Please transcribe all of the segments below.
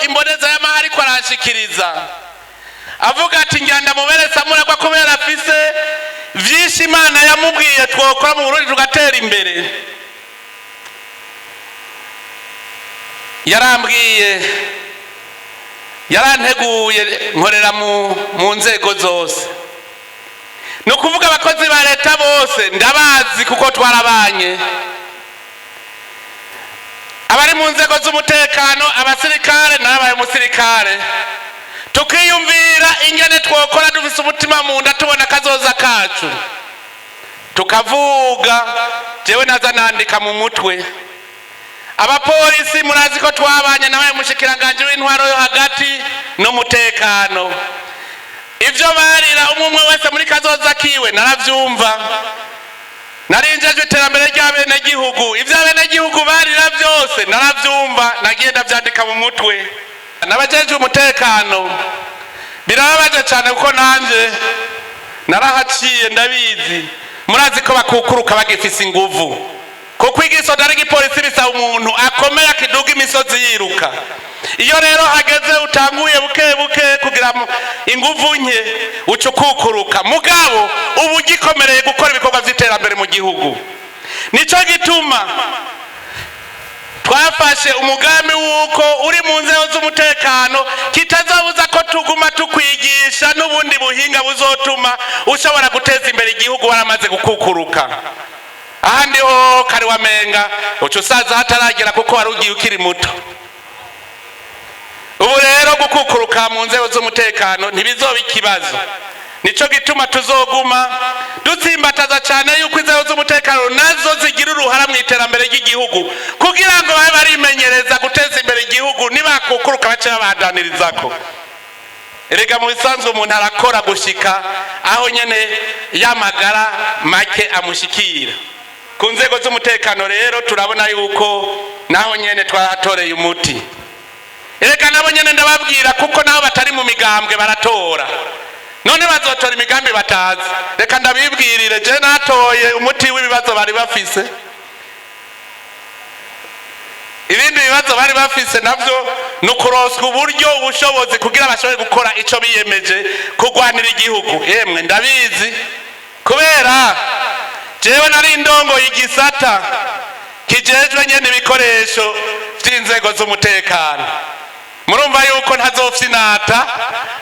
Imboneza y'amahari ariko aranshikiriza avuga ati ngenda mubere Samuragwa kubera afise vyinshi Imana yamubwiye twokora mu Burundi tugatera imbere. Yarambwiye, yaranteguye, nkorera mu nzego zose, ni ukuvuga abakozi ba leta bose ndabazi kuko twarabanye, abari mu nzego z'umutekano, abasirikare, n'abaye umusirikare, tukiyumvira ingene twokora dufise umutima mu nda, tubona kazoza kacu, tukavuga. Jewe naza nandika mu mutwe. Abapolisi murazi ko twabanye, nawe umushikiranganji w'intwaro yo hagati n'umutekano, ivyo barira umwe umwe wese muri kazoza kiwe naravyumva. Narinjejwe iterambere ry'abenegihugu, ivyo abenegihugu barira byose naravyumva, nagiye ndavyandika mu mutwe. N'abajejwe umutekano birababaje cyane kuko nanje narahaciye, ndabizi. Murazi ko bakukuruka bagifise inguvu, kuko igisoda n'igipolisi bisaba umuntu akomeye akiduga imisozi yiruka. Iyo rero hageze utanguye buke buke kugira inguvu nke, uca ukukuruka, mugabo uba ugikomereye gukora ibikorwa by'iterambere mu gihugu. Nico gituma twafashe umugambi w'uko uri mu nzego z'umutekano kitazabuza ko tuguma tukwigisha n'ubundi buhinga buzotuma ushobora guteza imbere igihugu waramaze gukukuruka. Ahandi ho kari wamenga uca usaza hataragera kuko wari ugiye ukiri muto. Ubu rero gukukuruka mu nzego z'umutekano ntibizoba ikibazo. Nico gituma tuzoguma dutsimbataza cyane yuko inzego z'umutekano nazo zigira uruhara mu iterambere ry'igihugu, kugira ngo babe barimenyereza guteza imbere igihugu, nibakukuruka bace babandanirizako. Erega mu bisanzwe umuntu arakora gushika aho nyene y'amagara make amushikira. Ku nzego z'umutekano rero turabona yuko naho nyene twaratoreye umuti. Erega nabo nyene ndababwira, kuko nabo batari mu migambwe baratora, none bazotora imigambi batazi? Reka ndabibwirire, je natoye umuti w'ibibazo bari bafise. Ibindi bibazo bari bafise navyo ni ukuronswa uburyo, ubushobozi, kugira bashobore gukora ico biyemeje, kurwanira igihugu. Yemwe, ndabizi kubera jewe nari ndongoye igisata kijejwe nyene ibikoresho vy'inzego z'umutekano. Murumva yuko ntazofyinata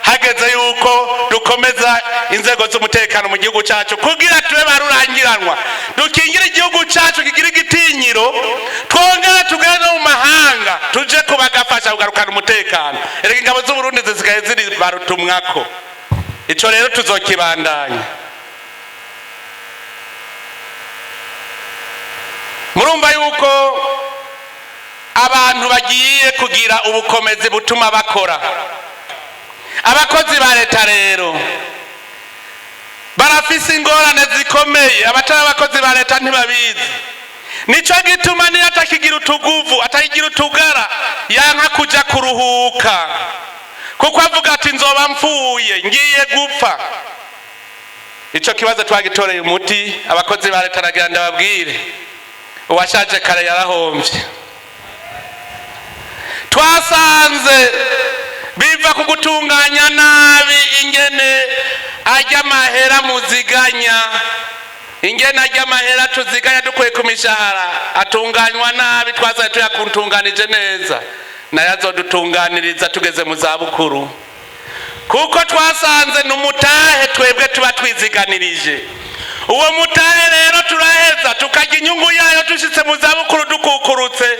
hageze yuko dukomeza inzego z'umutekano mu gihugu cyacu, kugira tube barurangiranwa, dukingire igihugu cyacu, kigira igitinyiro, twongere tugere no mu mahanga, tuje kubagafasha kugarukana umutekano. Erega ingabo z'Uburundi zisigaye ziri barutumwako. Ico rero tuzokibandanya. Murumva yuko abantu bagiye kugira ubukomezi butuma bakora. Abakozi ba leta rero barafise ingorane zikomeye, abatari abakozi ba leta ntibabizi. Nico gituma niyo atakigira utuguvu, atakigira utugara, yanka kuja kuruhuka, kuko avuga ati nzoba mpfuye, ngiye gupfa. Ico kibazo twagitoreye umuti. Abakozi ba leta, nagira ndababwire, uwashaje kare yarahomvye. Twasanze biva ku gutunganya nabi ingene ajya amahera muziganya, ingene ajya amahera tuziganya dukuye ku mishahara atunganywa nabi. Twazaye tuyakuntunganije neza, nayo azodutunganiriza tugeze mu zabukuru, kuko twasanze ni umutahe twebwe tuba twiziganirije. Uwo mutahe rero turaheza tukarya inyungu yayo dushitse mu zabukuru dukukurutse.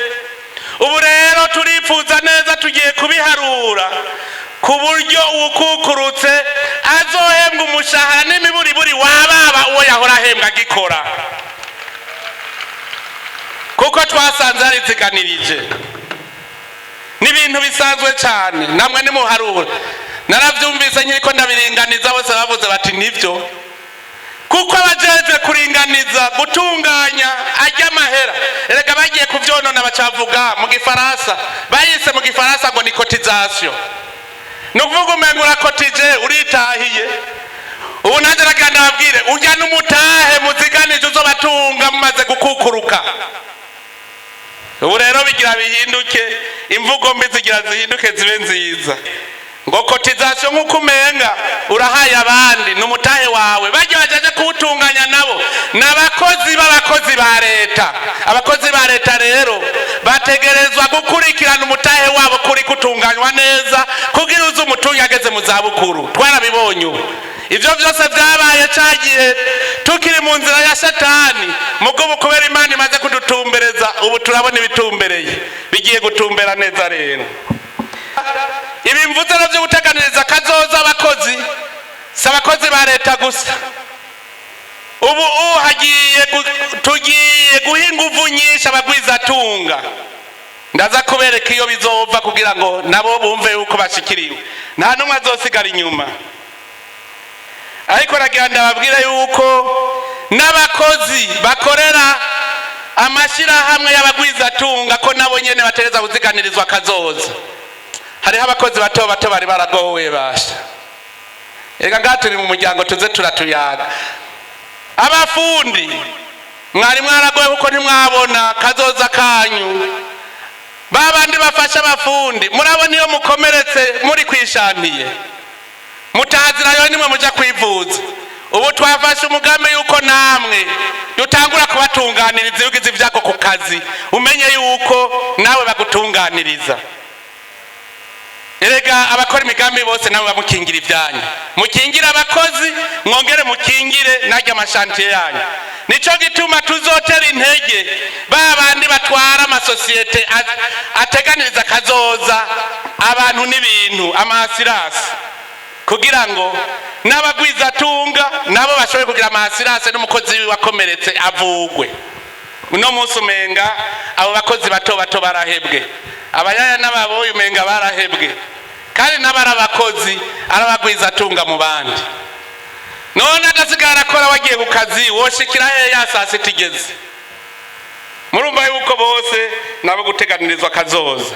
Ubu rero turifuza neza, tugiye kubiharura ku buryo uwukukurutse azohembwa umushahara n'imiburiburi wababa uwo yahora ahembwa agikora, kuko twasanze yariziganirije. N'ibintu bisanzwe cyane, namwe nimuharura. Narabyumvise nkiriko ndabiringaniza, bose bavuze bati nibyo, kuko abajejwe kuringaniza, gutunganya ajya amahera, erega bagiye kuvyonona, bacavuga mu gifaransa, bayise mu gifaransa ngo ni cotisation, ni ukuvuga umenga urakotije uritahiye. Ubu nanjye nagira ndababwire, urya n'umutahe muziganije uzobatunga mumaze gukukuruka. Ubu rero bigira bihinduke, imvugo mbi zigira zihinduke zibe nziza. Ngo cotisation, nk'uko umenga urahaye abandi, ni umutahe wawe. Bajya bajaje kuwutunganya nabo ni abakozi b'abakozi ba leta. Abakozi ba leta rero bategerezwa gukurikirana umutahe wabo kuri kutunganywa neza, kugira uze umutungi ageze mu zabukuru. Twarabibonye ubu, ivyo vyose vyabaye ca gihe tukiri mu nzira ya Shatani. Mugo kubera Imana imaze kudutumbereza, ubu turabona ibitumbereye bigiye gutumbera neza. Rero ibi mvuze no vyo guteganiriza kazoza abakozi, si abakozi ba leta gusa. Ubu hagiye tugiye guha inguvu nyinshi abagwizatunga. Ndaza kubereka iyo bizova kugira ngo nabo bumve yuko bashikiriwe, nta n'umwe azosigara inyuma. Ariko ragira ndababwire yuko n'abakozi bakorera amashyirahamwe y'abagwizatunga ko nabo nyene batereza kuziganirizwa kazoza. Hariho abakozi bato bato bari baragowe. Basha, reka ngaha turi mu muryango, tuze turatuyaga. Abafundi mwari mwaragowe kuko ntimwabona kazoza kanyu. Babandi bafasha abafundi, murabona iyo mukomeretse muri kwishantiye, mutazirayo nimwe muja kwivuza. Ubu twafashe umugambi yuko namwe dutangura kubatunganiriza. Iyo ugize ibyago ku kazi, umenye yuko nawe bagutunganiriza. Erega abakora imigambi bose nabo bamukingira ibyanyu, mukingire abakozi, mwongere mukingire narya ama chantier yanyu. Nico gituma tuzotera intege ba bandi batwara amasosiyete ateganiriza kazoza abantu n'ibintu, ama assurances, kugira ngo n'abagwizatunga nabo bashobore kugira ama assurances, n'umukozi wiwe akomeretse avugwe. Uno munsi umenga abo bakozi bato bato barahebwe, abayaya n'ababoyi umenga barahebwe, kandi n'abari abakozi arabagwizatunga mu bandi. None adasigara arakora, wagiye ku kazi woshikira hehe ya saa sita igeze? Murumva yuko bose nabo guteganirizwa kazoza.